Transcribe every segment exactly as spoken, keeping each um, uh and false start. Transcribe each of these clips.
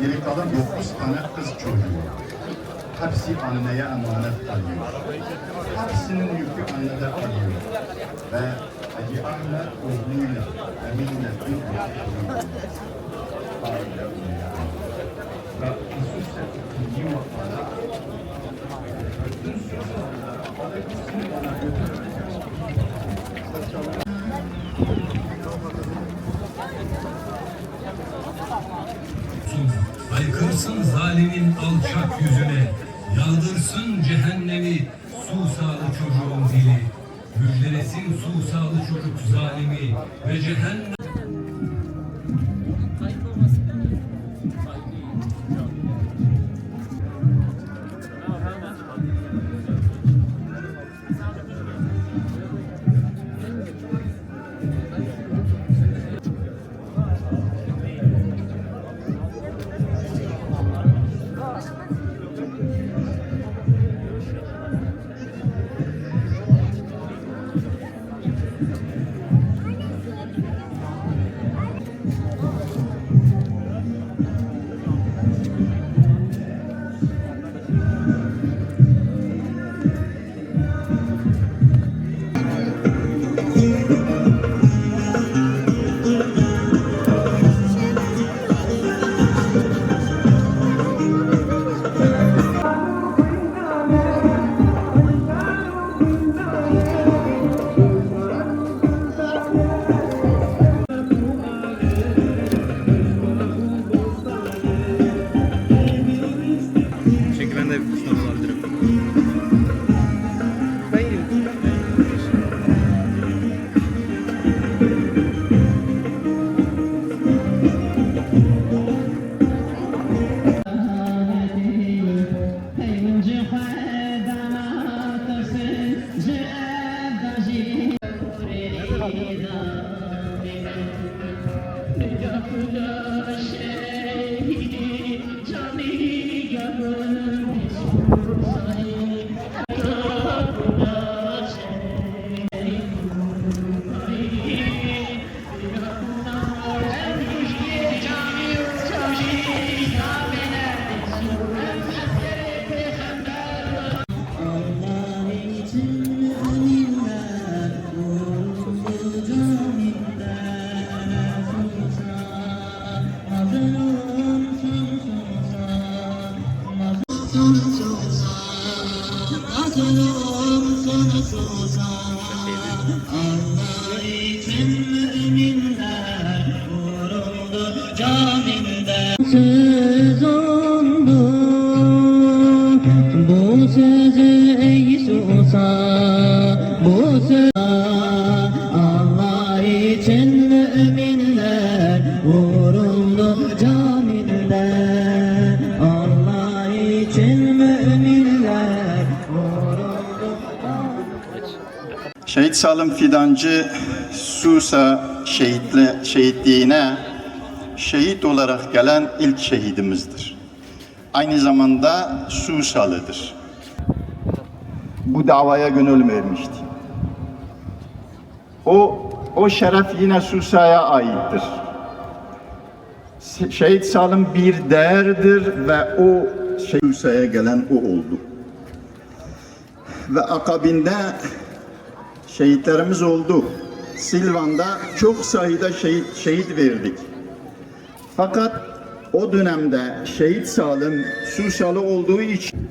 Geri kalan dokuz tane kız çocuğu. Hepsi anneye emanet kalıyor. Hepsinin yükü annede kalıyor. Ve Hacı Ahmet oğluyla, Emin'le bir aile oluyor. Ve hususen ikinci vakada Haykırsın zalimin alçak yüzüne, yağdırsın cehennemi Susalı çocuğun dili. Müjdelesin Susalı çocuk zalimi ve cehennem. Çünkü ben de sınavı alabilirim. Söz oldu bu sözü ey Susa, bu söz Allah için müminler vuruldu caminde. Allah için müminler vuruldu. Şehit Salim Fidancı Susa şehitle, şehitliğine şehit olarak gelen ilk şehidimizdir. Aynı zamanda Susalıdır. Bu davaya gönül vermişti. O, o şeref yine Susa'ya aittir. Se-, Şehit Salim bir değerdir ve o şey Susa'ya gelen o oldu. Ve akabinde şehitlerimiz oldu. Silvan'da çok sayıda şehit, şehit verdik. Fakat o dönemde Şehit Salim Susalı olduğu için,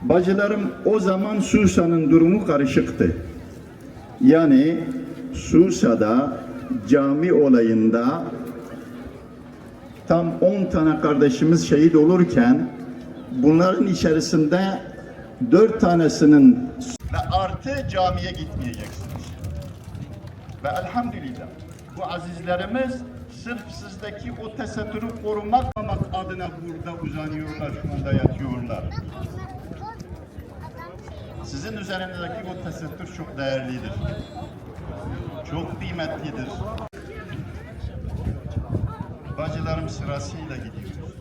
bacılarım, o zaman Susa'nın durumu karışıktı. Yani Susa'da cami olayında tam on tane kardeşimiz şehit olurken, bunların içerisinde dört tanesinin ve artı camiye gitmeyeceksiniz. Ve elhamdülillah, bu azizlerimiz sırf sizdeki o tesettürü korumak adına burada uzanıyorlar, şu anda yatıyorlar. Sizin üzerinizdeki o tesettür çok değerlidir. Çok kıymetlidir. Bacılarım sırasıyla gidiyoruz.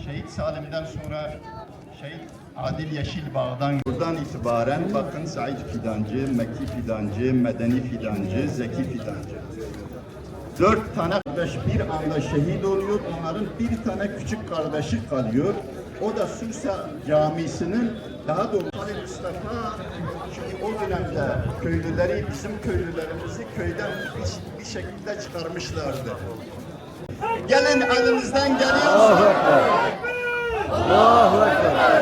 Şehit Salim'den sonra Şehit Adil Yeşilbağ'dan, buradan itibaren bakın Said Fidancı, Mekki Fidancı, Medeni Fidancı, Zeki Fidancı. Dört tane kardeş bir anda şehit oluyor. Onların bir tane küçük kardeşi kalıyor. O da Susa Camisi'nin, daha doğrusu Ali Mustafa, çünkü o dönemde köylüleri, bizim köylülerimizi köyden bir, bir şekilde çıkarmışlardı. Gelin, elinizden geliyorsa, Allahu Ekber. Allahu Ekber.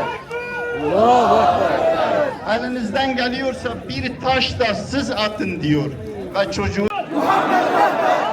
Allahu Ekber. Elinizden geliyorsa bir taş da siz atın diyor ve çocuğu Allahu Ekber!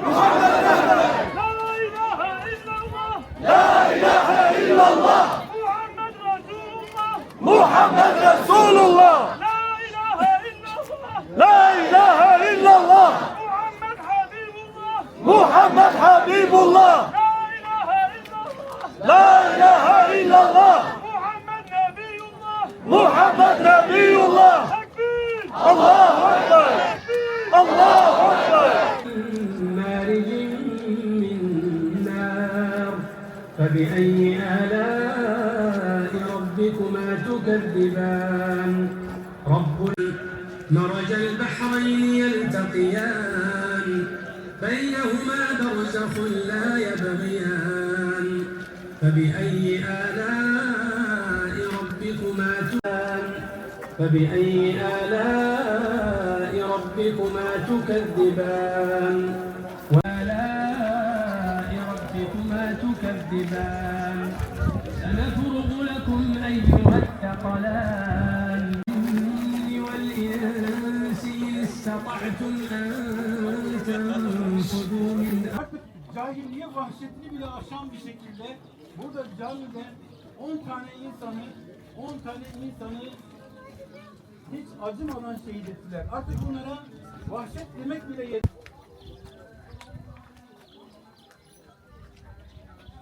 Allahu Ekber! La ilahe illallah! La ilahe illallah! Muhammed Resulullah! Muhammed Resulullah! La ilahe illallah! La ilahe illallah! Muhammed Habibullah! Muhammed Habibullah! La ilahe illallah! La ilahe illallah! Muhammed Nebiyullah! Muhammed Nebiyullah! Tekbir! Allahu Ekber! Tekbir! Allahu Ekber! مارج من نار. فبأي آلاء ربكما تكذبان؟ رب مرج البحرين يلتقيان. بينهما برزخ لا يبغيان. فبأي آلاء ربكما تكذبان؟ فبأي آلاء ربكما تكذبان؟ وآلاء ربكما تكذبان؟ سنفرغ لكم أيها الثقلان. الجن والإنس إن استطعتم أن تنفذوا من Artık cahiliye vahşetini bile aşan bir şekilde burada camide on tane insanı, on tane insanı hiç acımadan şehit ettiler. Artık bunlara vahşet demek bile yet-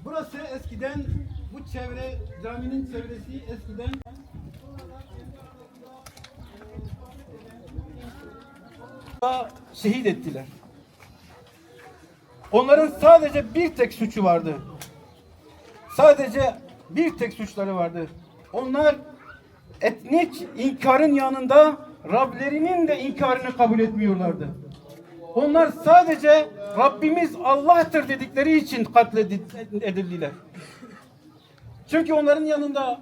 Burası eskiden, bu çevre, caminin çevresi eskiden şehit ettiler. Onların sadece bir tek suçu vardı. Sadece bir tek suçları vardı. Onlar etnik inkarın yanında Rablerinin de inkarını kabul etmiyorlardı. Onlar sadece "Rabbimiz Allah'tır" dedikleri için katledildiler. Çünkü onların yanında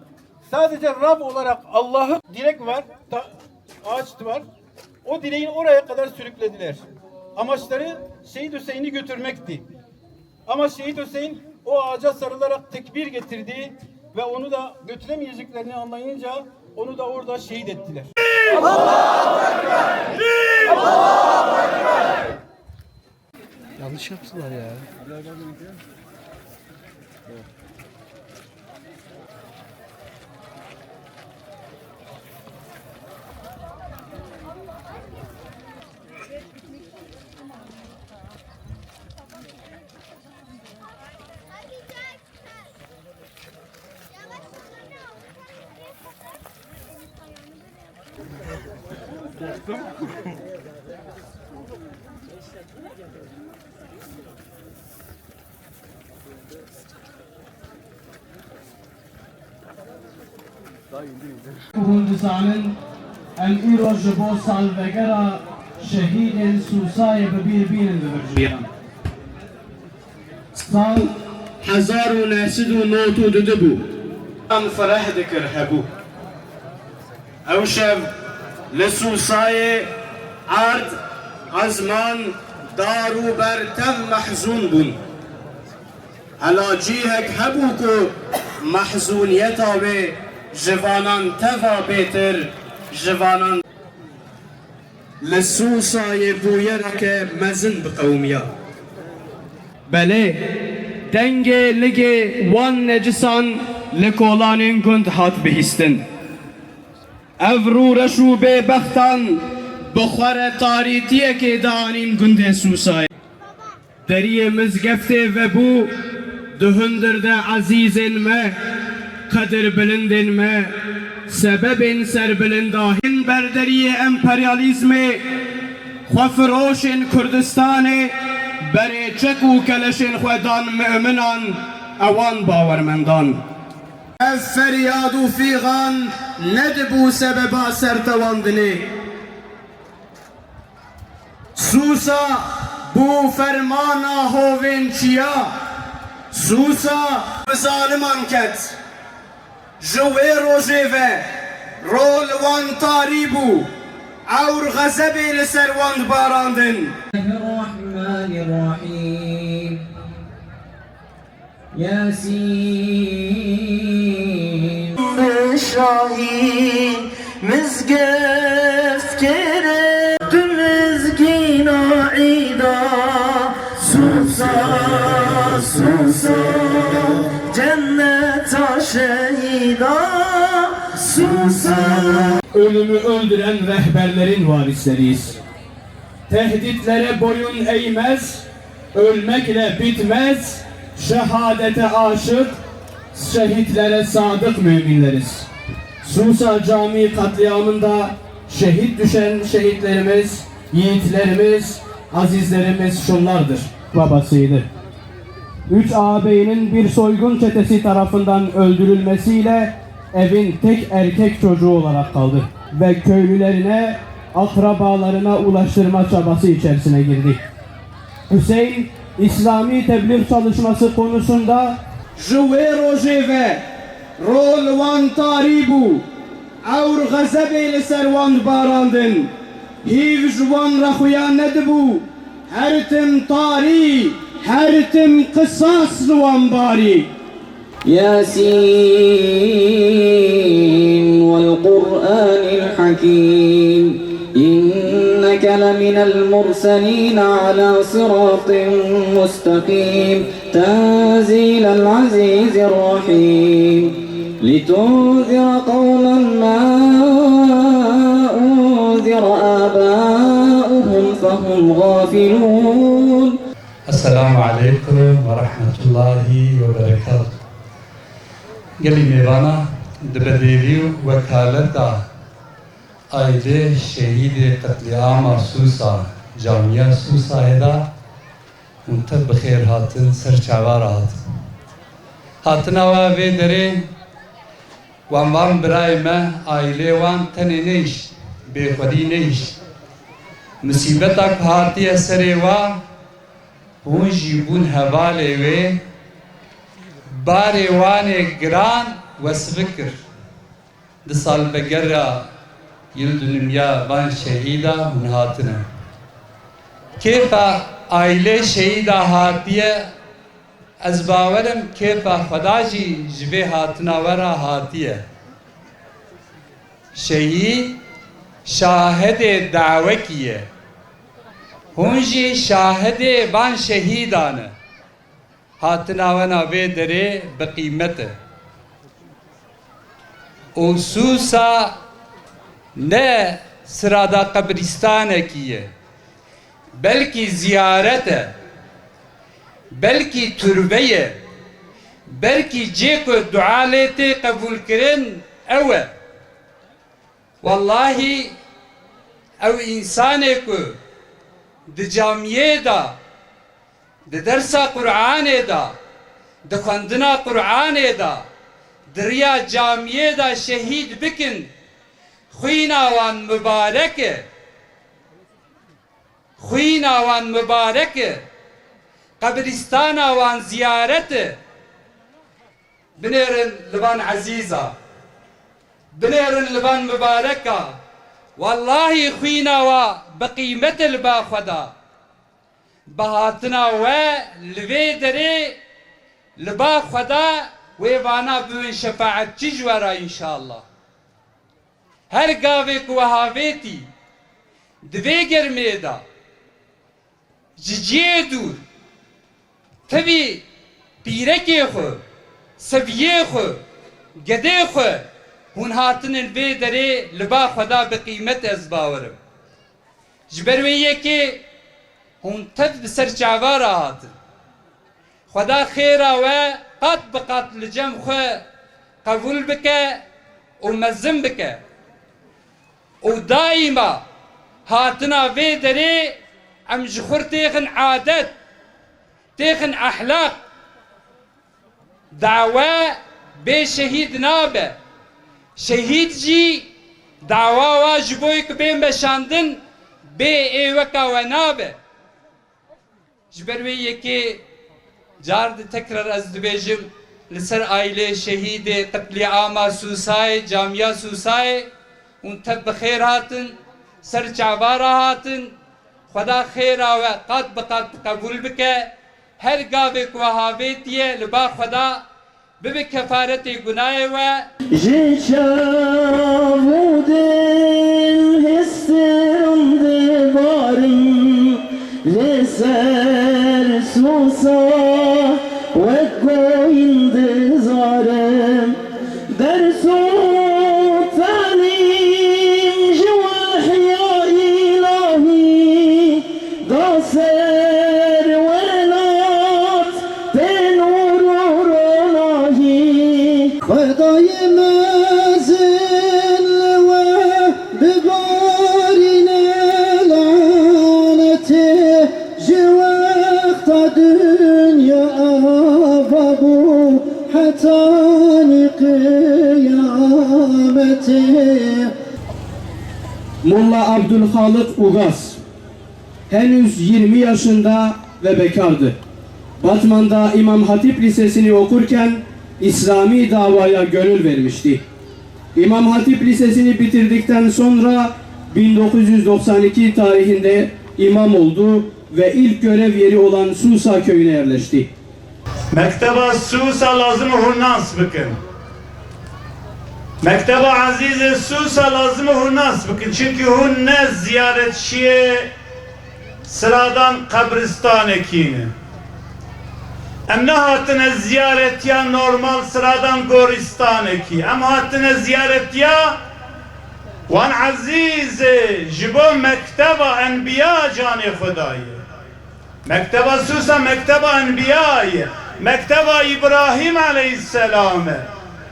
sadece Rab olarak Allah'ı direk var, ta-, ağaç var. O direğin oraya kadar sürüklediler. Amaçları Şehit Hüseyin'i götürmekti. Ama Şehit Hüseyin o ağaca sarılarak tekbir getirdi ve onu da götüremeyeceklerini anlayınca onu da orada şehit ettiler. Yanlış yaptılar ya. Hûn dizanin, em îro ji bo salvegera şehîdên Sûsayê bi bîr bînin li vir jiyan. Sal hezar û neh sed û nod û du bû. Em fereh dikir hebû. Ew şev li Sûsayê erd, ezman, dar û ber tev mehzûn bûn. Hela cihek hebû ku mehzûniyeta wê ji vanan teva bêtir, ji vanan Li Sûsayê bûyereke mezin biqewimiya. Belê, dengê ligê wan necisan li kolanên gund hat bihîstin. Ev rûreş û bêbextan bi xwe re tarîtiyekê dianîn gundê Sûsayê. Deriyê mizgeftê vebû, di hundir de ezîzên me, qedirbilindên me, sebebên serbilinda hin ber deriyê emperyalîzmê, xwefiroşên Kurdistanê, Berê çek û keleşên xwe dan mu'minan, ewan bawermendan. Ev feryad û fîxan nedibû sebeba sertewandinê. Sûsa bû fermana hovên çiya. Sûsa bi zaliman ket. Ji wê rojê ve ro li wan tarî bû, ewr xezebê li ser wan dibarandin. الرحمن الرحيم. ياسين. Bi şahî mizgeft kere. Di mizgîna îda Sûsa, Sûsa, cenneta şehîda Sûsa. Ölümü öldüren rehberlerin varisleriyiz. Tehditlere boyun eğmez, ölmekle bitmez, şehadete aşık, şehitlere sadık müminleriz. Susa Camii katliamında şehit düşen şehitlerimiz, yiğitlerimiz, azizlerimiz şunlardır. Babasıydı. Üç ağabeyinin bir soygun çetesi tarafından öldürülmesiyle evin tek erkek çocuğu olarak kaldı ve köylülerine, akrabalarına ulaştırma çabası içerisine girdi. Hüseyin, İslami tebliğ çalışması konusunda Ji wê rojê ve ro li wan tarî bû, ewr xezebê li ser wan dibarandin. Hîv ji wan re xuya nedibû, her tim tarî, her tim qisas li wan barî. ياسين والقرآن الحكيم إنك لمن المرسلين على صراط مستقيم تنزيل العزيز الرحيم لتنذر قوما ما أنذر آباؤهم فهم غافلون. Esselamu aleykum ve rahmetullahi ve berekatuhu. Gelî mêvana, di bedêvî û wekaleta aîlê şehîdê qetlîama Sûsa, camiya Sûsayê de hûn tev bi xêr hatin, ser çava re hatin. Hatina we vê derê, wan van birayê me, aîlê wan tenê neyişt, bêxwedî neyişt. Misîbeta ku hatiye serê wa, hûn jî bûn hevalê wê, barê wanê giran we sivik kir. Di salvegera yil dunimiya van şehîda hûn hatine. Kêfa aîlê şehîda hatiye, ez bawer im kêfa Xweda jî ji vê hatina we re hatiye. Şehîd şahidê dawekî ye. Hûn jî şahidê van şehîdan e. Hatina we na vê derê bi qîmet e. Û Sûsa ne sirada qebrîstanekî ye, belkî ziyaret e, belkî turbe ye, belkî cê ku dua lê tê qebûlkirin ew e. Wellahî ew însanê ku di camiyê de, di dersa Qur'anê de, di xwendina Qur'anê de, di riya camiyê de şehîd bikin, xwîna wan mibarek e. Xwîna wan mibarek e. Qebrîstana wan ziyaret e. Binêrin li van ezîza. Binêrin li van mibareka. Wellahî xwîna wa bi qîmet e li ba Xweda. Bi hatina we li vê derê li ba Xweda wê vana bibin şefaetçî ji we re înşallah. Her gavê ku we havêtî di vê germê de, ji cihê dûr, tevî pîrekê xwe, seviyê xwe, gedê xwe, hûn hatinin vê derê li ba Xweda bi qîmet, ez bawer im. Ji ber wê yekê hûn tev bi ser çava re hatin. Xweda xêra we qat bi qat li cem xwe qebûl bike û mezin bike. Û daîma hatina vê derê em ji xwe têxin adet. têxin ehlaq. Dawe bê şehîd nabe. Şehîd jî dawa wa ji bo ku bê meşandin bê ê weka we nabe. Ji ber wê yekê car di tekrar ez dibêjim, li ser aîlê şehîdê qetlîama Sûsayê, camiya Sûsayê, hûn tev bi xêr hatin, ser çava re hatin. Xweda xêra we qat bi qat qebûl bike. Her gavê ku we havêtiye li ba Xweda bibe kefaretê gunahê we. Ji çav û dil hêstin dibarim, li ser Sûsa wek goyin dizarim. Ders û telîm ji wehya îlahî da ser welat tê nûr û ronahî. Xwedayê mezin li we bibarîne lanetê. Ji wexta dinya ava bû hetanî qiyametê. Molla Abdülhalik Ugaz henüz yirmi yaşında ve bekardı. Batman'da İmam Hatip Lisesi'ni okurken İslami davaya gönül vermişti. İmam Hatip Lisesi'ni bitirdikten sonra bin dokuz yüz doksan iki tarihinde imam oldu ve ilk görev yeri olan Susa köyüne yerleşti. Mekteba Susa lazim e hûn nas bikin. Mekteba Ezîzê Susa lazim e hûn nas bikin. Çimkî hûn ne ziyaretçiyê siradan qebristanekî ne. Em nehatine ziyaretiya normal siradan goristanekî. Em hatine ziyaretiya wan ezîzê ji bo mekteba enbiya canê xwe daye. Mekteba Susa mekteba enbiya ye. Mekteba Îbrahîm aleyhisselam e.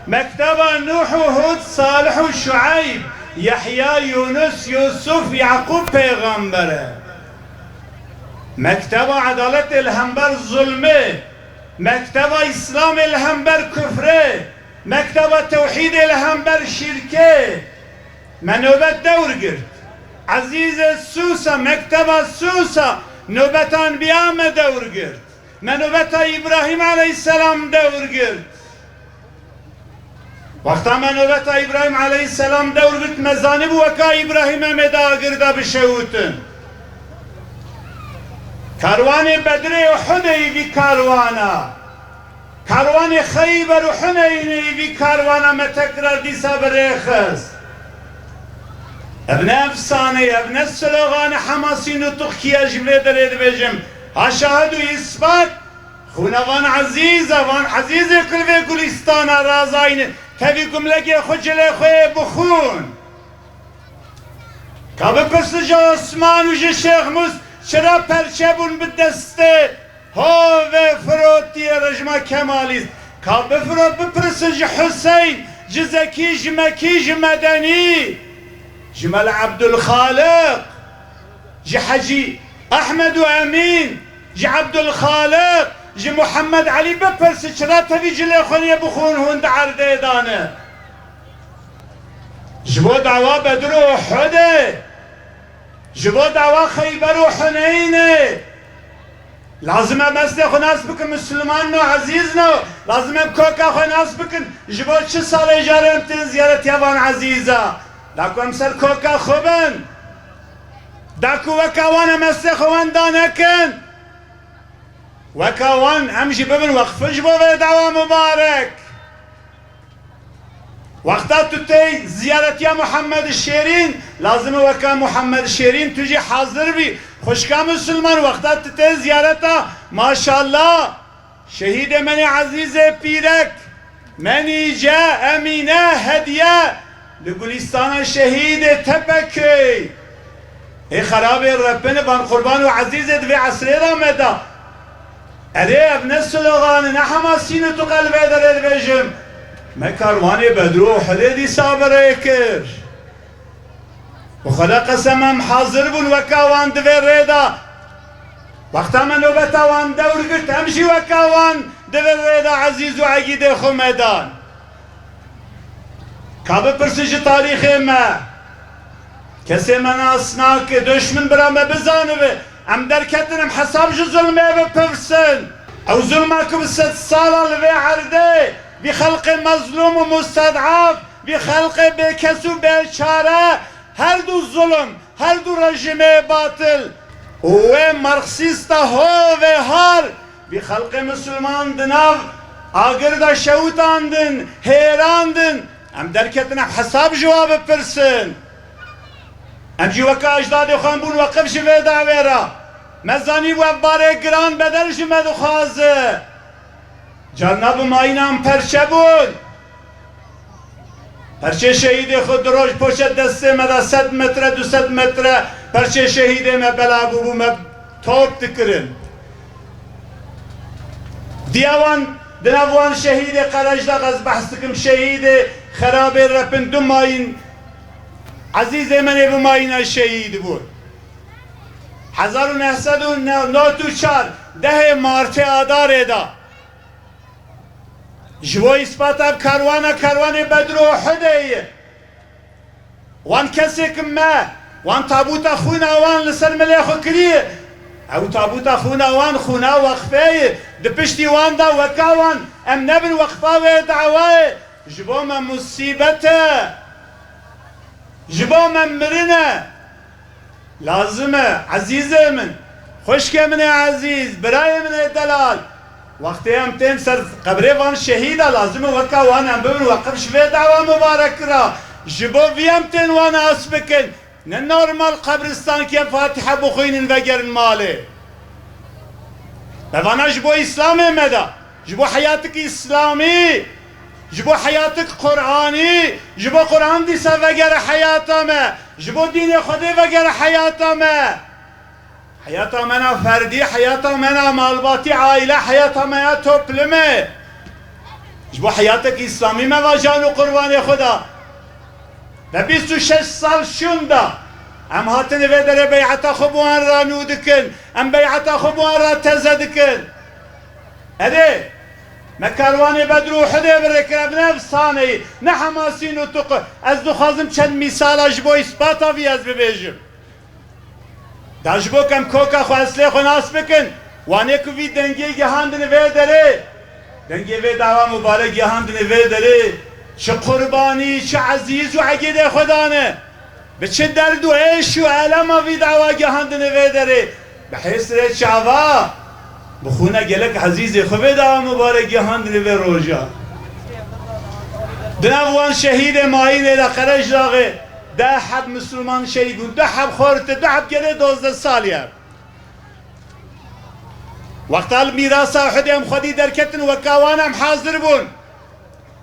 Mekteba Nuh û Hud, Salih û Şueyb, Yehya, Yunus, Yusuf, Yaqûb pêxember e. Mekteba edaletê li hember zulmê, mekteba Îslamê li hember kufrê, mekteba tewhîdê li hember şîrkê. Me nobet dewr girt. Ezîzê Sûsa, mekteba Sûsa, nobeta enbiya me dewr girt. Me nobeta Îbrahîm aleyhisselam dewr girt. Wexta me nobeta Îbrahîm aleyhisselam dewr girt, me zanibû weka Îbrahîm em ê di agir de bişewtin. Karwanê Bedrê Uhudê yî vî karwana. Karwanê Xeyber û Huneynê yî vî karwana me tekrar dîsa bi rê xist. Ev ne efsane ye, ev ne sloganê Hemasî nutixkî ye, ji vê derê dibêjim. Ha şahid û îspat, xûna van ezîz e, van ezîzê ku li vê gulîstana razayîne, tevî gumlegê xwe cilê xwe yê bixûn. Ka bipirsin ji Osman û ji Şêx Mûs çira perçe bûn bi destê hovê Firotiyê rejima Kemalîst? Ka bifirot bipirsin ji Huseyn, ji Zekî, ji Mekî, ji Medenî, ji Mela Ebdulxaliq, ji Hecî Ehmed û Emîn, ji Ebdulxaliq, ji Muhammed Elî bipirsin çira tevî cilê xwe yê bixûn hûn di erdê dane. Ji bo dawa Bedir û Uhudê, ji bo dawa Xeyber û Huneynê, lazim e mestê xwe nas bikin, Misliman no, ezîz no, lazim e koka xwe nas bikin, ji bo çi salê jare em tên ziyaretiya van ezîza, da ku em ser koka xwe bin, da ku weka wan em mestê xwe wenda nekin, weka wan em jî bibin weqfin ji bo vê dawa mubarek. Wexta tu tê ziyaretiya Muhammed Şêrîn, lazim e weka Muhammed Şêrîn tu jî hazir bî. Xwişka Musulman, wexta tu tê ziyareta, maşallah, şehîdê menê ezîzê pîrek, Menîce, Emîne, Hediye, li Gulîstana Şehîdê Tepeköy. Ê xerabê repin van qurban û ezîzê di vê esrê de me da. Erê, ev ne slogan e, ne Hemasî nutix e li vê derê dibêjim. Me karwanê Bedr û Uhudê dîsa bi rê kir. Bi Xweda qesem em hazir bûn weka wan di vê rê de. Wexta me nobeta wan dewr girt, em jî weka wan di vê rêda ezîz û egîdê xwe me dan. Ka bipirsin ji tarîxê me, kesê me nas nake, duşmin bira me bizanibe, em derketin em hesab ji zulmê bipirsin. Ew zulma ku bi sed sala li vê erdê, vî xelqê mezlûm û musted'af, vî xelqê bêkes û bêçare, her du zulm, her du rejîmê batil û wê marksîsta hovê har, vî xelqê misilman di nav agir de şewitandin, hêrandin, em derketin em hesab ji wa bipirsin. Em jî weke ecdadê xwe em bûn weqif ji vê dawê re. Me zanî ev barê giran bedel ji me dixwaze. Carna bi mayînan perçe bûn. Perçê şehîdê xwe di roj poşet destê me de sed metre, du sed metre perçê şehîdê me bela bûbû, me top dikirin. Diya wan, di nav wan şehîdê Qerejdax ez behs dikim, şehîdê Xerabê Repin du mayîn ezîzê me nê bi mayîna şehîd bûn. Hezar û neh sed û nod û çar, dehê Martê Adarê de. Ji bo îspata ev karwana, karwanê Bedr û Uhudê ye. Wan kesê ki me, wan tabûta xwîna wan li ser milê xwe kiriye. Ew tabûta xwîna wan, xwîna weqfê ye. Di piştî wan de weka wan, em nebin weqfa wê dawayê. Ji bo me musîbet e. Ji bo me mirin e. Lazim e, ezîzê min, xwişkê min ê ezîz, birayê min ê delal, wextê em tên ser qebrê van şehîda, lazim e weka wan em bibin weqif ji vê dawa mubarek re. Ji bo vî em tên wan nas bikin. Ne normal qebristankê Fatiha bixwînin vegerin malê. Mevana ji bo Îslamê me de, ji bo heyatik Îslamî, ji bo heyatik Qur'anî, ji bo Qur'an dîsa vegere heyata me, ji bo dînê Xwedê vegere heyata me. Heyata me na ferdî, heyata me na malbatî, aîle, heyata me ya toplumê. Ji bo heyatek Îslamî me va can û qurbanê xwe da. Ve bîst û şeş sal şûnda em hatin vê derê bey'eta xwe bi wan re nû dikin. Em bey'eta xwe bi wan re teze dikin. Erê, me karwanê Bedr û Uhudê bi rê kir, ev ne efsane ye, ne Hemasî nûtiq. Ez dixwazim çend mîsala ji bo îspata vî ez bibêjim. Da ji bo ku em koka xwe, eslê xwe nas bikin, wanê ku vî dengê gihandin vê derê, dengê vê dawa mubarek gihandin vê derê, çi qurbanî, çi ezîz û egîdê xwe dane, bi çi derd û êş û elema vî dawa gihandin vê derê, bi hêsirê çava, bi xûna gelek ezîzê xwe vê dawa mubarek gihandin vê roja. Di nav wan şehîdê mayînê de Qerejdaxê, deh heb misilman şehîd bûn, du heb xorte, du heb gerê dozdeh salî ye. Wexta li mîrasa Uhudê em xwedî derketin, weka wan em hazir bûn.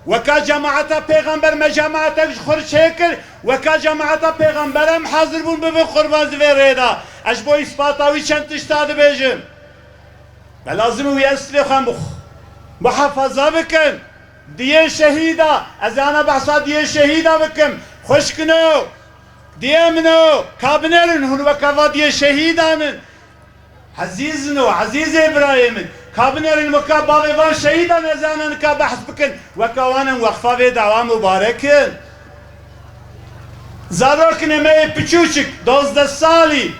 Weka cemaeta pêxember me cemaetek ji xwe re çêkir, weka cemaeta pêxember em hazir bûn bibin qurban di vê rê de. Ez ji bo îspata wî çend tişta dibêjim. Me lazim û eslê xwe em bix-, muhafaza bikin. Diyê şehîda, ez ana behsa diyê şehîda bikim. Xwişkino, diyê min o, ka binêrin hûn weka va diyê şehîdan in. Ezîzin o, ezîzê birayê min. Ka binêrin weka bavê van şehîdan ez ana nika behs bikin. Weka wan em weqfa vê dawa mubarek in. Zarokine me yê piçûçik, dozdeh salî,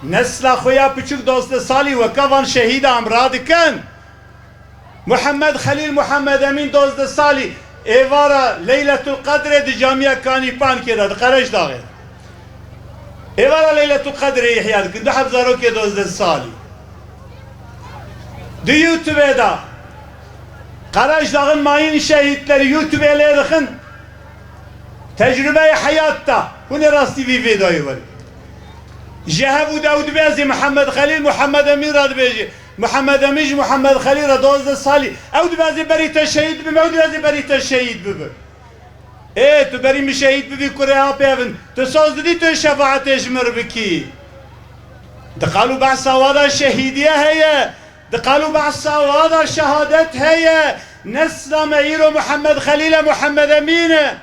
nesla xwe ya piçûk dozdeh salî weka van şehîda em radikin. Muhammed Xelîl, Muhammed Emîn, dozdeh salî, êvara Leyletul Qedrê di camiya Kanîpankê de, di Qerejdaxê. Êvara Leyletul Qedrê îhya dikin, du heb zarokê dozdeh salî. Di YouTube-ê de Qerejdaxin mayîn şehîdleri YouTube-ê lê dixin. Tecrübeyê heyat de. Hûn ê rastî vî vêdayê werin. Ji hev û dew dibêzî Mihemed Xelîl, Mihemed Emîn re dibêjî. Mihemed Emîn ji Mihemed Xelîl re dozdeh salî. Ew dibêzî berî te şehîd bim, ew dibêzî berî te şehîd bibim. Ê, tu berî min şehîd bibî kurê apê evin. Tu soz didî tu şefaetê ji min re bikî. Di qal û behsa wa de şehîdiye heye. Di qal û behsa wa de şehadet heye. Nesla me îro Mihemed Xelîl e, Mihemed Emîn e.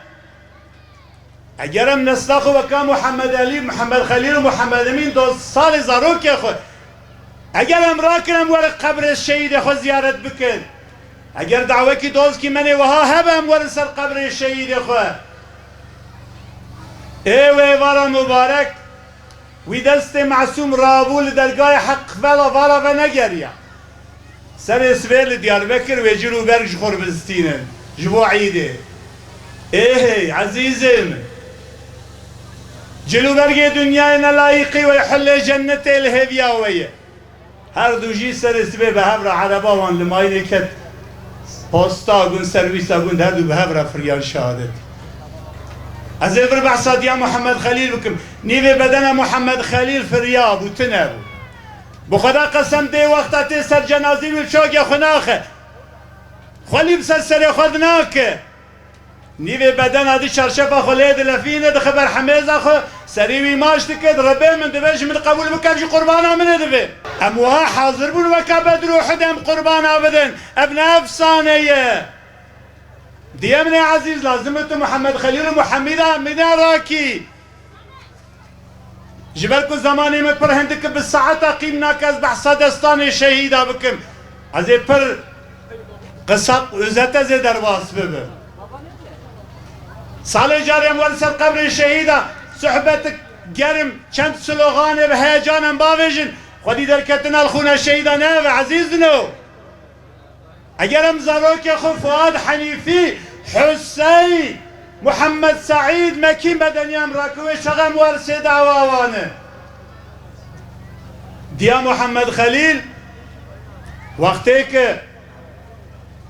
Eger em nesla xwe weka Mihemed Elî, Mihemed Xelîl û Mihemed Emîn dost salê zarokê xwe Eger em rakin, em werin qebrê şehîdê xwe ziyaret bikin. Eger dawekî dozkî menê wiha hebe, em werin ser qebrê şehîdê xwe. Ê wê vara mubarek, wî destê mesûm rabû li dergahê Heq vela vara venegeriya. Serê sibê li Diyarbekir wê cil û berg ji xwe re bizistînin ji bo îdê. Ê hey, ezîzê min! Cil û bergê dinyayê nelayîqî we, hulê cennetê li hêviya we ye. Her du jî serê sibê bi hev re, ereba wan li mayînê ket, posta gund, serwîsa gund, her du bi hev re firiyan şehadet. Ez ê vir behsa diya Muhammed Xelîl bikim. Nîvê bedena Muhammed Xelîl firiya bû, tune bû. Bi Xweda qesem, dê wexta tê ser cenazî wî çavkê xwe naxe. Xwelî bi ser serê xwe dinake. Nîvê bedena di çarşefa xwe lê dilefîne, dixe ber hemêza xwe, serî wî maç dike, di Rebê min dibe, ji min qebûl bike, ji qurbana min ê dibe. Em wiha hazir bûn weke Bedr û Uhud em qurbana bidin. Ev ne efsane ye. Diyê min ê ezîz, lazim e tu Muhammed Xelîl û Muhammeda Emîne rakî. Ji ber ku zemanê me pir hindik e, bi saeta qîm nake ez behsa destanê şehîda bikim. Ez ê pir qisa, özet ez ê derbas bibim. Salê carê em werin ser qebrê şehîda, sohbetik germ, çend sloganê bi heyecan em bavêjin, xwedî derketina li xûna şehîda ne ev e, ezîzino. Eger em zarokê xwe Fuad Henîfî, Husey, Muhammed Seîd, Mekî Medeniya em rakiwê çax em wersê dawa wan e. Diya Muhammed Xelîl, wextê ke,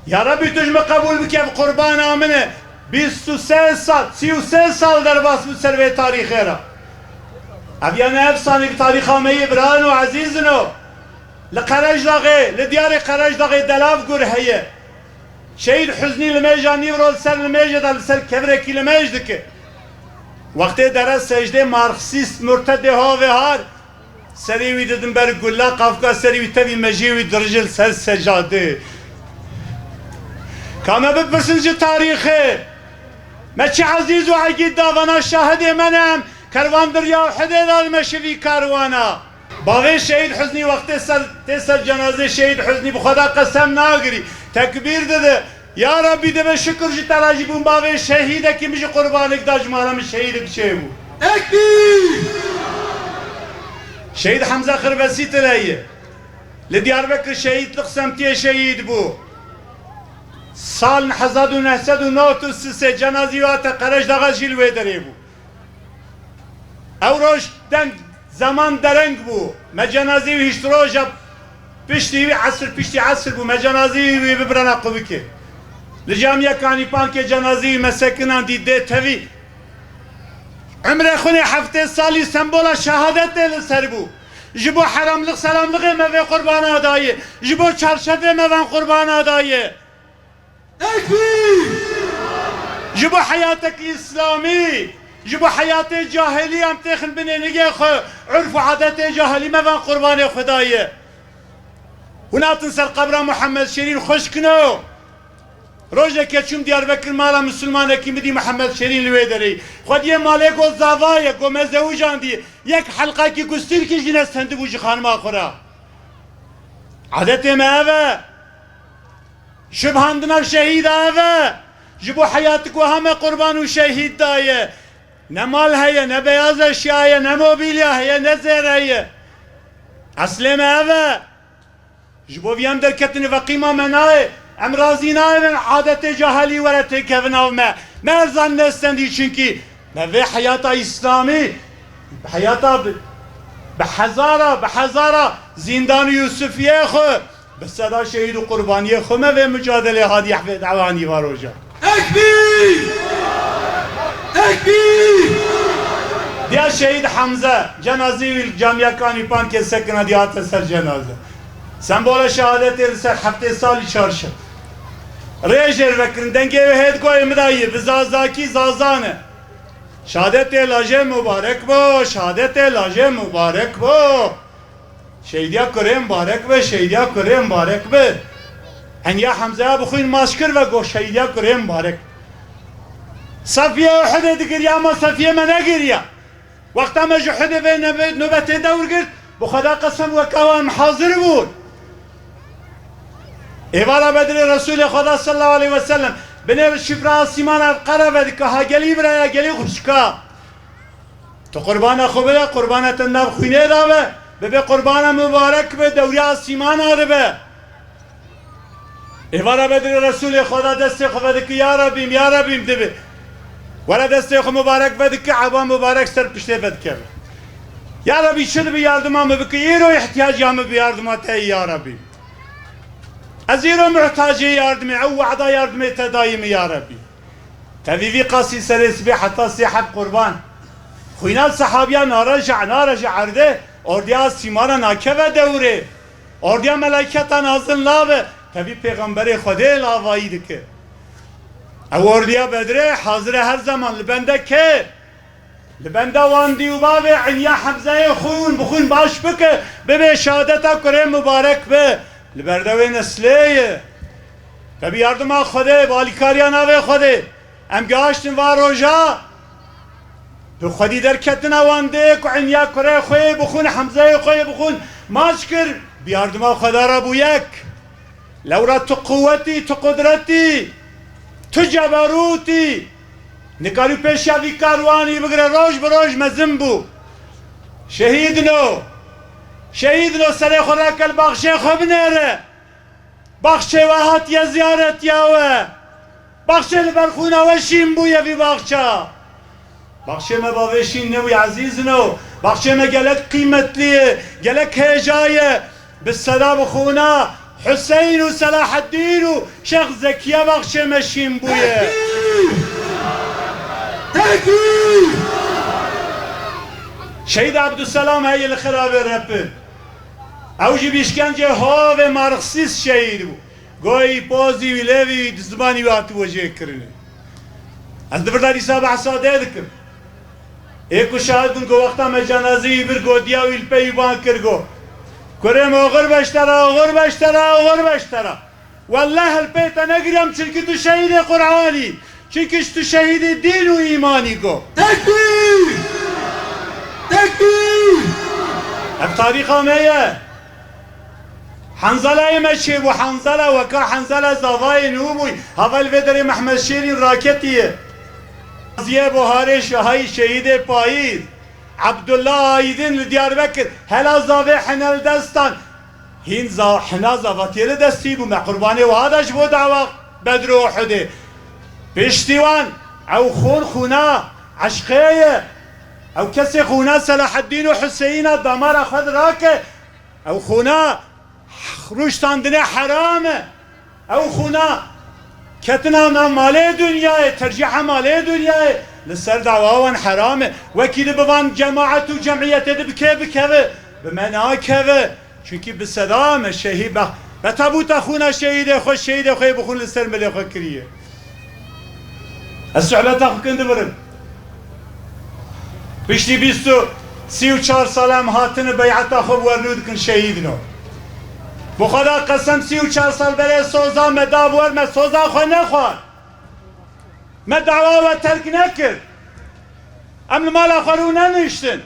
ya Rebî, tu ji min qebûl bike, ev qurbana min e. Bîst û sê sal, sî û sê sal derbas bû ser vê tarîxê re. Ev ya ne efsanê, bi tarîxa me yê, birano ezîzino. Li Qerejdaxê, li diyarê Qerejdaxê delav gur heye. Şehîd Huznî limêja nîvro li ser limêjê de li ser kevirekî limêj dike. Wextê dere secdê marksîst murtedê havê har, serê wî didin ber gula, qafka serê wî tevî mejiyê wî dirije li ser secadê. Ka me bipirsin ji tarîxê, me çi ezîz û egîd davana şahidê me ne em, kerwan di riya Uhudê de li me şivî karwana. Bavê Şehîd Huznî wextê ser, tê ser cenazê Şehîd Huznî bi Xweda qesem nagirî. Tekbîr dide. Ya Rebî, dibe şikir ji te re jî bûm bavê şehîdekî min ji qurbanik da, ji mala min şehîdik çêbû. Tekbîr! Şehîd Hemze Xirbesî tune ye. Li Diyarbekir şehîd, li Qsemtiyê şehîd bû. Sal hezar û neh sed û nod û sê cenazî wî hate Qerejdaxa jî li wê derê bû. Ew roj deng, zeman dereng bû. Me cenazî wî hişt roja piştî wî esir, piştî esir bû. Me cenazî wî bi birana Qubikê. Li camiya Kanîpankê cenazî wî me sekinandî dê tevî. Emrê xwe nê heftê salî sembola şehadetê li ser bû. Ji bo heramlik selamlixê me vê qurbana daye. Ji bo çarşefê me van qurbana daye. Tekbîr! Ji bo heyatek îslamî, ji bo heyatê cahilî em têxin binê nigê xwe, urf û adetê cahilî me van qurbanê Xweda ye. Hûn hatin ser qebra Muhammed Şêrîn xweşkino. Rojeke çûm Diyarbekir, mala misilmanekî min dî Muhammed Şêrîn li wê derê. Xwediyê malê got zava ye, got me zewijandiye. Yek helqakî gustîlkî jî nestendibû ji xanima xwe re. Adetê me ev e. Şibhandina şehîda ev e. Ji bo heyatik wiha me qurban û şehîd daye. Ne mal heye, ne beyaz eşya heye, ne mobîlya heye, ne zêr heye. Eslê me ev e. Ji bo vî em derketinê veqîma me nayê. Em razî nayê bin adetê cahelî were têkevin av me. Me erzan nestendî çinkî me vê heyata îslamî, heyata bi, bi hezara, bi hezara zîndan û Yûsifiyê xwe, bi seda şehîd û qurbaniyê xwe me vê mucadelê hadiye vê dawa nîva roja. Tekbîr! Tekbîr! Diya şehîd Hemze, cenazî wî li camiya Kanîpankê sekina diya hate ser cenaze. Sembola şehadetê li ser heftê salî çarşe. Rêjêr vekirin, dengê wê hêt goyê min dayê, bi zazakî zazane. Şehadetê lajê mubarek bo, şehadetê lajê mubarek bo. Şehîdiya kurê mubarek be, şehîdiya kurê mubarek be. Heniya Hemzeya bi xwîn maç kir ve got şehîdiya kurê mubarek. Safiye Uhudê digiriya, ama Safiye me negiriya. Wexta me ji Uhudê vê nebe-, nobetê dewr girt, Bi Xweda qesem, weka we em hazir bûn. Êvara Bedrê Resûlê Xweda sallallahu aleyhi ve sellem binê şifra asîmana ev qere vedike, ha gelî biraya, gelî xwişka. Tu qurbana xwe bide, qurbana te nav xwînê de be, bibe qurbana mubarek be, dewriya asîmana de be. Êvara Bedrê Resûlê Xweda destê xwe vedike, ya Rebîm, ya Rebîm dibe. Were destê xwe mubarek vedike, eba mubarek ser piştê vedikeve. Ya Rebî, çi dibe yardima min bike, îro îhtiyaca min bi yardima te ye ya Rebî. Ez îro muhtacê yardimê, ew wehda yardimê te dayî min ya Rebî. Tevî vî qasî serê sibê heta sê heb qurban. Xwîna sehabiya nareja, nareja erdê, ordiya sîmana nakeve dewrê. Ordiya melayketa nazil nabe, tevî pêxemberê Xwedê lavayî dike. Ew ordiya Bedrê hazir e her zeman li bende kê? Li benda wan dî û bavê Enya Hemzeyê xwîn bi xwîn baş bike, bibe şehadeta kurê mubarek be. Li berdewê neslê ye. Te bi yardima Xwedê, bi alîkariya navê Xwedê. Em gihaştin va roja. Bi xwedî derketina wan dê ku Enya kurê xwe yê bi xwîn, Hemzeyê xwe yê bi xwîn maç kir. Bi yardima Xweda re bû yek. Lewra tu quwetî, tu qudretî, tu ceberûtî. Nikarî pêşiya vî karwanî bigire, roj bi roj mezin bû. Şehîdino. Şehîdino, serê xwe rake, li baxçê xwe binêre. Baxçê we hatiye ziyaretiya we. Baxçê li ber xwîna we şîn bûye vî baxça. Baxçê me bavê şîn nebûye ezîzino. Baxçê me gelek qîmetlî ye, gelek hêja ye. Bi seda bi xûna Huseyn û Selaheddîn û Şêx Zekiye baxçê me şîn bûye. Tekbîr! Tekbîr! Şehîd Abdüselam heye li Xirabê Repin. Ew jî bi îşkencê havê Marksîst şehîd bû. Goyî pozî wî, lêvî wî, zimanî wî hatibû jêkirinê. Ez di vir de dîsa behsa dê dikim. Ê ku şahid bin ku wexta me cenazeyî bir, gotiya wî li pey wî ban kir, got: Kurê min, oxir beştera, oxir beştera, oxir beştera. Welleh li pey te negiriyam, çimkî tu şehîdê Qur'anî. Çimkî tu şehîdê dîn û îmanî, got. Tekbîr! Tekbîr! Ev tarîxa me ye. Henzelayê me çêbû, Henzela, weka Henzela zavayê nû bûy. Heval vê derê Mehmed Şêrîn raketiye. Qaziyê Buharê Şahî, şehîdê payîz. Abdullah Aydin li Diyarbekir, hela zavê hene li destan. Hîn za-, hina zavatiyê li destî bû, me qurbanê wiha da ji bo dawa Bedr û Uhudê. Piştî wan, ew xûn xûna eşqê ye. Ew kesê xûna Selaheddîn û Huseyîna damara xwe dirake. Ew xûna rûştandinê heram e. Ew xûna ketina nav malê dinyayê, tercîha malê dinyayê li ser dawa wan heram e. Wekî li bi van cemaet û cemiyetê de bi kê bikeve, bi me nakeve. Çimkî bi seda me şehîd be. Be tebûta xûna şehîdê xwe, şehîdê xwe bi xûn li ser milê xwe kiriye. Ez sohbeta xwe kin dibirim. Piştî bîst û, sî û çar sal em hatine beyeta xwe bi we nû dikin, şehîdino. Bi Xweda qesem, sî û çar sal berê soza me da bi we, me soza xwe nexwar. Me dawa we terk nekir. Em li mala xwe rû neniştin.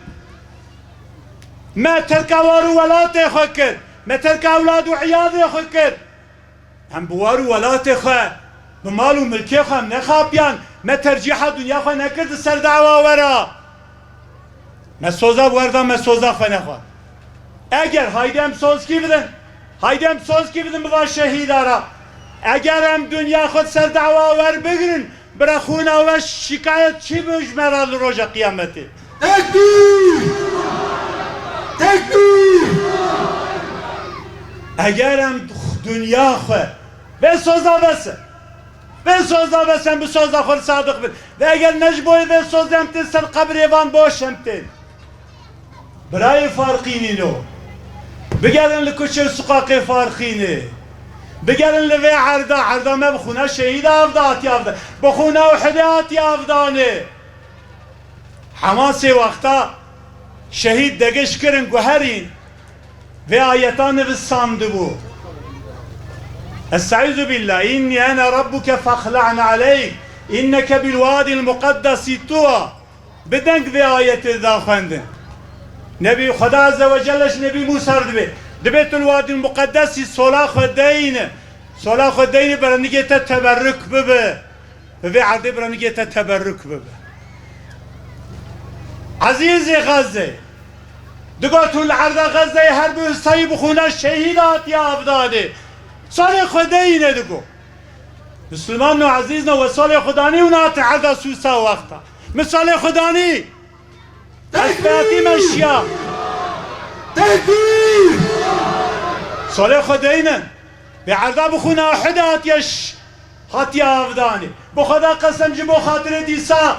Me terka war û welatê xwe kir. Me terka ewlad û iyadê xwe kir. Em bi war û welatê xwe, bi mal û milkê xwe em nexapiyan, me tercîha dinya xwe nekir di ser dawa we re. Me soza bi we re da, me soza xwe nexwar. Eger, haydi em sozkî bidin, haydi em sozkî bidin bi van şehîda re. Eger em dinya xwe di ser dawa we re bigirin, Bira xûna we şikayet çi bi ji me re li roja qiyametê? Tekbîr! Tekbîr! Eger em dinya xwe vê soza bes e, vê soza bes e, em bi soza xwe re sadiq bin. Ve eger ne ji bo vê sozê em tên ser qebrê van boş em tên. Birayê Farqînîno. Bigerin li kuçê û suqaqê Farqînê. Bigerin li vê erda, erda me bi xûna şehîda avda hatiye avda. Bi xûna Uhudê hatiye avdanê. Hemasê wexta şehîd degiş kirin, guherîn. Vê ayeta nivisandibû. Estaizu billah, inni ene rabbuke fexle'na aleyk, inneke bil wadil muqaddesi tuwa. Bi deng vê ayetê da xwendin. Nebî Xweda Azze ve Celle ji Nebî Musa re dibê. Dibê tu li Wadî Muqeddesî sola xwe deyne. Sola xwe deyne, berenigê te teberruk bibe. Bi vê erdê berenigê te teberruk bibe. Ezîzê Xezê, digot hûn li erda Xezeyê her bi sayî bi xûna şehîd hatiye avdanê. Salê xwe deyne digo. Misilman no ezîz no we salê xwe danî û nate erda Sûsa wexta. Min salê xwe danî. Ez peyatî me şiya. Tekbîr! Salê xwe deyne. Bi erda bi xûna Uhudê hatiye ş-, hatiye avdanê. Bi Xweda qesem ji bo xatirê dîsa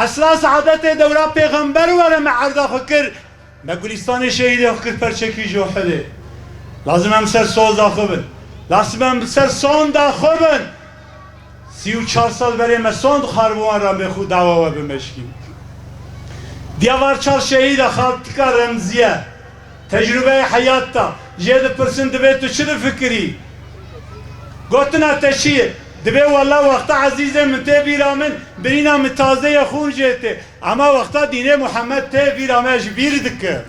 esra saadetê dewra pêxember were me erda xwe kir. Me gulistanê şehîdê xwe kir perçekî ji Uhudê. Lazim em ser soza xwe bin. Lazim em ser sonda xwe bin. Sî û çar sal berê me sond xwar bi wan re me xwe dawa we bimeşkî. Diya var çar şehîda xaltika Remziye. Tecrûbeyê heyat da. Jê dipirsin dibê tu çi difikirî? Gotina te çi ye? Dibê wela wexta ezîzê min tê bîra min, birîna min tazê ye xûn jê tê. Ema wexta dînê Muhammed tê bîra me ji bîr dike.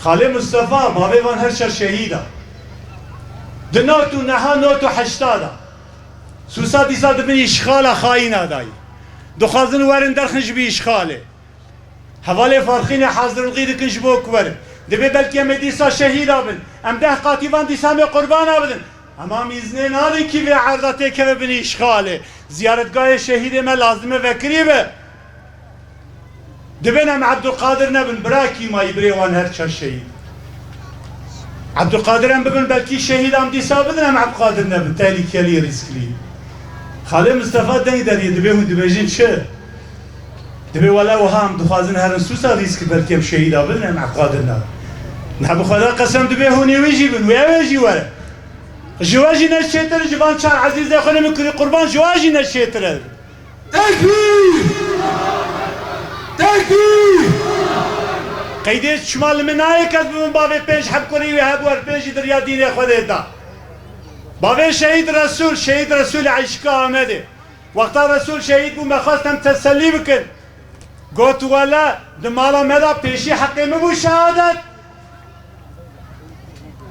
Xalê Mustafa, bavê van her çar şehîda. Di not û neha not û heşta da. Sûsa dîsa di bin îşxala xayîna dayî. Dixwazin werin derxin ji bi îşxalê. Hevalê Farxînê hazirlixî dikin ji bo ku werin. Dibê belkî em ê dîsa şehîda bin. Em deh qatî van dîsa em ê qurbana bidin. Ema mîznê nadin kî vê erda têkeve bin îşxalê. Ziyaretgahê şehîdê me lazim e vekirî be. Dibin em Ebdulqadir nebin, bira kîmayî birê wan her çar şehîd. Ebdulqadir em bibin belkî şehîd em dîsa bidin em Ebdulqadir nebin, tehlikelî, rîsklî. Xalê Mistefa deng deriyê, dibê hûn dibêjin çi? Dibê wele wiha em dixwazin herin Sûsa rîsk belkî em şehîda bidin em Ebdulqadir nebin. Ne bi Xweda qesem dibê hûn ê wî jî bin, wê ew ê jî were. Ji we jî ne çêtir, ji van çar ezîzê xwe ne min kirî qurban, ji we jî ne çêtir e. Tekbîr! Tekbîr! Qeydê çima li min nayê kes bi min bavê pênc heb kurî wê hebû her pênc jî di riya dînê Xwedê da. Bavê şehîd Resûl, şehîd Resûlê Eşqa Amedê. Wexta Resûl şehîd bû, me xwest em tesellî bikin. Got, wele di mala me de pêşî heqê min bû şehadet.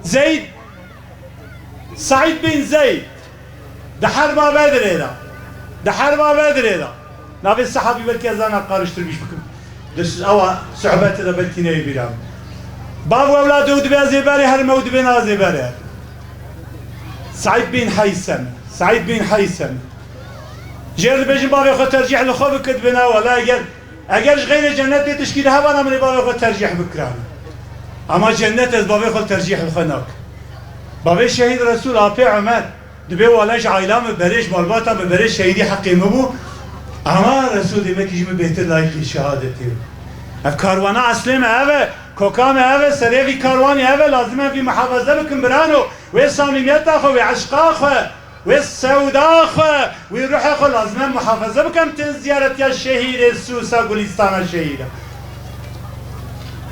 Zeyd, Saîd bin Zeyd, di herba Bedrê de, di herba Bedrê de, navê sehabî belkî ez ana qariştirmîş bikim. Di s-, ewa sohbetê de belkî neyê bîra min. Bav ewlad ew dibê ez ê berê herim, ew dibê na ez ê berê herim. Saîd bin Heysem, Saîd bin Heysem. Jêr dibêjin bavê xwe tercîh li xwe bike, dibê na wela eger Eger ji xeyrê cennetê tişkî li hevana min ê bavê xwe tercîh bikirana. Ama cennet ez bavê xwe tercîh li xwe nakim. Bavê şehîd Resûl apê Omer, dibê wala ji aîla min berê, ji malbata min berê şehîdî heqê min bû. Ama Resûl demekî ji min bêhtir layîqî şehadetê bû. Ev karwana eslê me ev e, koka me ev e, serê vî karwanê ev e, lazim e vî muhafaze bikin birano. Wê samîmiyeta xwe, wê eşqa xwe, wê sewda xwe, wê ruhê xwe lazim e muhafaza bikin, em tên ziyaretiya şehîdê Sûsa, Gulîstana Şehîda.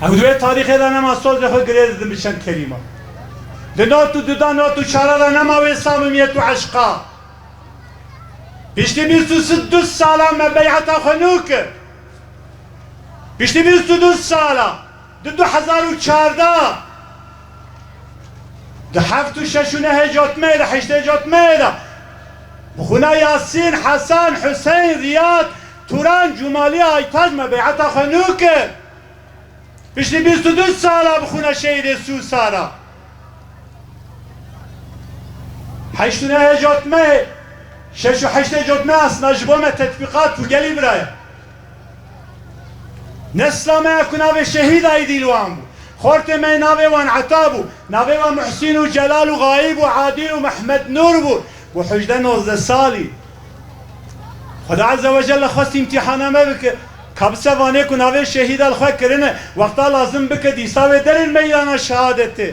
Ew di wê tarîxê de nema, sozê xwe girê didin bi çend kelîma. Di not û duda not û çara de nema wê samimiyet û eşqa. Piştî bîst û du sala me beyeta xwe nû kir. Piştî bîst û du sala, di du hezar û çardeh, di heft û şeş û nehê cotmeyê de, heştê cotmeyê de, bi xwîna Yasîn, Hesan, Huseyn, Riyad, Turan, Cûmalî, Aytac me beyeta xwe nû kir. Piştî bîst û du sala bi xwîna şehîdê Sûsa re. Heşt û nehê cotmeyê, şeş û heştê cotmeyê esna ji bo me tetbîqat bû, gelî biraya. Nesla me ya ku navê şehîd Aydîl wan bû. Xortê me navê wan Eta bû. Navê wan Muhsîn û Celal û Xayîb û Adîl û Mehmed Nûr bû. Bû hejdeh nozdeh salî. Xweda Azze ve Celle xwest îmtîhana me bike. Ka bi sevanê ku navê şehîda li xwe kirine, wexta lazim bike dîsa wê derin meydana şehadetê.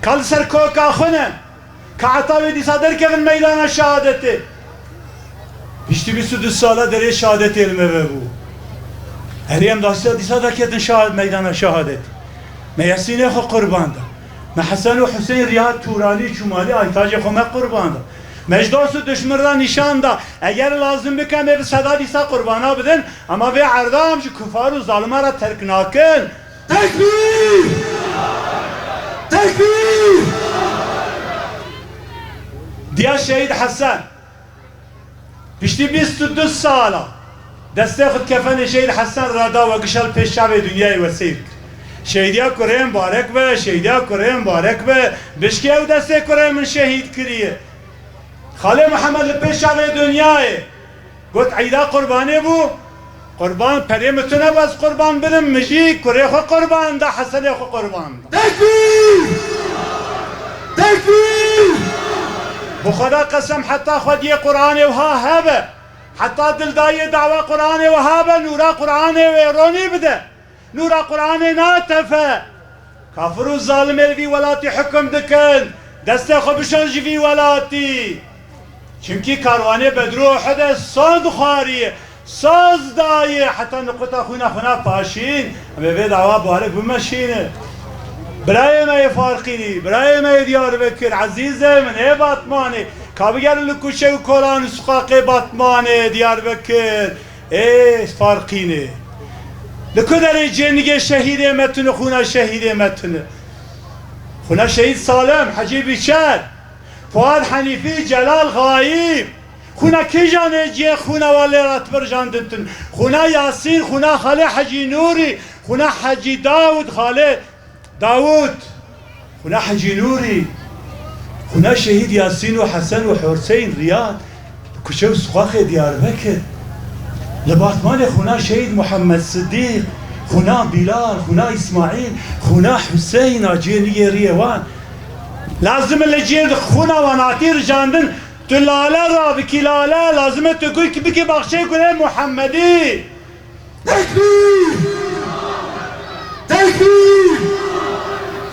Ka li ser koka xwe ne. Ka heta wê dîsa derkevin meydana şehadetê. Piştî bîst û du sala derê şehadetê li me vebû. Herê em dîsa, dîsa derketin şeha-, meydana şehadetê. Me Yasînê xwe qurban da. Me Hesen û Huseyn, Riyad, Tûranî, Çûmalî, Aytacê xwe me qurban da. Me ji dost û duşmin re nîşan da, eger lazim bike em ê bi seda dîsa qurbana bidin, ema vê erda em ji kufar û zalima re terk nakin. Tekbîr! Tekbîr! Diya Şehîd Hesen. Piştî bîst û du sala destê xwe di kefenê Şehîd Hesen re da, we gişa li pêş çavê dinyayê we seyr kir. Şehîdiya kurê mibarek be, şehîdiya kurê mibarek be, bişkê ew destê kurê min şehîd kiriye. Xalê Mihemed li pêş çavê dinyayê got, Eyda qurbanê bû, qurban perê min tune bes qurban bidim, min jî kurê xwe qurban da, Hesenê xwe qurban da. Tekbîr! Tekbîr! Bi Xweda qesem, heta xwediyê Qur'anê wiha hebe, heta dildayiyê dawa Qur'anê wiha be, nûra Qur'anê wê ronî bide. Nûra Qur'anê natefe. Kafir û zalimê li vî welatî hukum dikin. Destê xwe bişon ji vî welatî. Çimkî karwanê Bedrû Uhudê sond xwariye, soz daye, heta nuqita xwîna xwîna paşîn. Em ê vê dawa barek bimeşînin. Birayê me yê Farqînî, birayê me yê Diyarbekir, ezîzê min ê Batmanê, ka bigerin li kuçe û kolan û suqaqê Batmanê, Diyarbekir. Ê Farqînê. Li ku derê cênigê şehîdê me tune, xûna şehîdê me tune? Xûna şehîd Salem, Hecî Bîçer, Fuad Henîfî, Celal Xayîb. Xûna kîjan ê cihê xûna wan lê re tibirjandin tune? Xûna Yasîn, xûna Xalê Hecî Nûrî, xûna Hecî Dawud, Xalê Dawud, xwina Hecî Nûrî, xwina Şehîd Yasîn û Hesen û Huseyn Riyad, kuçe û suqaxê Diyarbekir. Li Batmanê xwina Şehîd Muhammed Sidîq, xwina Bîlal, xwina Îsmaîl, xwina Huseyn a cihê nigêriyê wan. Lazim e li cihê xwina wan hatî rijandin, tu lale rabikî lale, lazim e tu gul bikî baxçeyê gulê Muhammedî. Tekbîr! Tekbîr!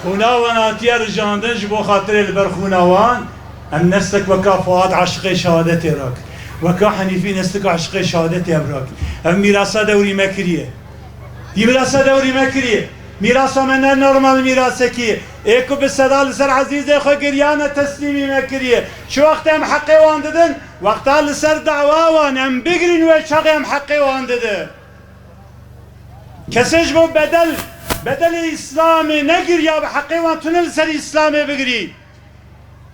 Xûna wan hatiye rijandin, ji bo xatirê li ber xûna wan, em neslek weka Fuad aşiqê şehadetê rak. Weka Henîfî neslek aşiqê şehadetê ev rak. Ev mîrasa dewrî me kiriye. Vî mîrasa dewrî me kiriye. Mîrasa me ne normal mîrasekî ye. Ê ku bi seda li ser ezîzê xwe giriyane teslîmî me kiriye. Çi wextê em heqê wan didin, wexta li ser dawa wan em bigirîn wê çaxê em heqê wan didin. Kesê ji bo bedel, bedelê Îslamê negiriya, bi heqê wan tune li ser Îslamê bigirî.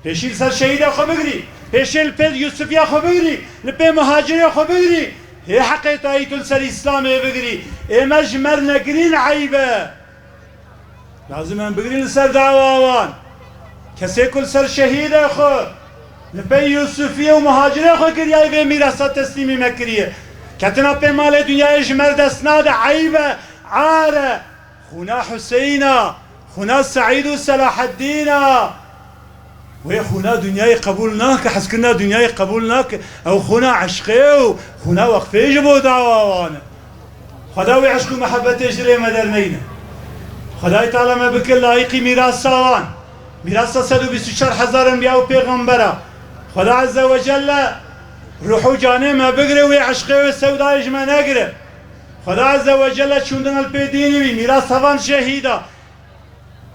Pêşî li ser şehîda xwe bigirî. Pêşê li pê Yûsifiya xwe bigirî. Li pê muhacirê xwe bigirî. Hê heqê tayî tu li ser Îslamê bigirî. Ê me ji me re negirîn eyb e. Lazim em bigirîn li ser dawa wan. Kesê ku li ser şehîdê xwe, li pey Yûsifiyê û muhacirê xwe giriyayî vê mîrasa teslîmî me kiriye. Ketina pê malê dinyayê ji me re dest nade, eyb e, ar e. Xûna Huseyna, xûna Seîd û Selaheddîna. Wê xûna dinyayê qebûl nake, hezkirina dinyayê qebûl nake. Ew xûna eşqê û xûna weqfê ji bo dawa wan e. Xweda wê eşq û mihebetê ji rê me derneyne. Xwedayê Teala me bike layîqî mîrasa wan. Mîrasa sed û bîst û çar hezar enbiya û pêxembera. Xweda Azze ve Celle ruh û canê me bigire, wê eşqê wê sewdayê ji me negire. Xweda Azze ve Celle çûndina li pê dînê wî, mîrasa van şehîda.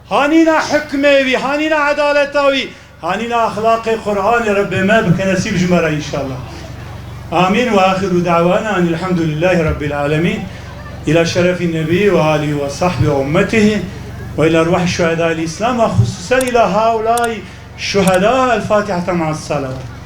Hanîna hikmê wî, hanîna edaleta wî, hanîna exlaqê Qur'anê Rebbê me bike nesîb ji me re înşallah. Amîn ve axiru da'wana enîl hemdulillahî Rebbîl alemîn. Îla şerefî Nebî ve alî ve sahbî ve ummetihî ve îla erwahî şuhedâil Îslam ve xusûsen îla haulâi şuhedâ. El Fatîhete ma'as salavat.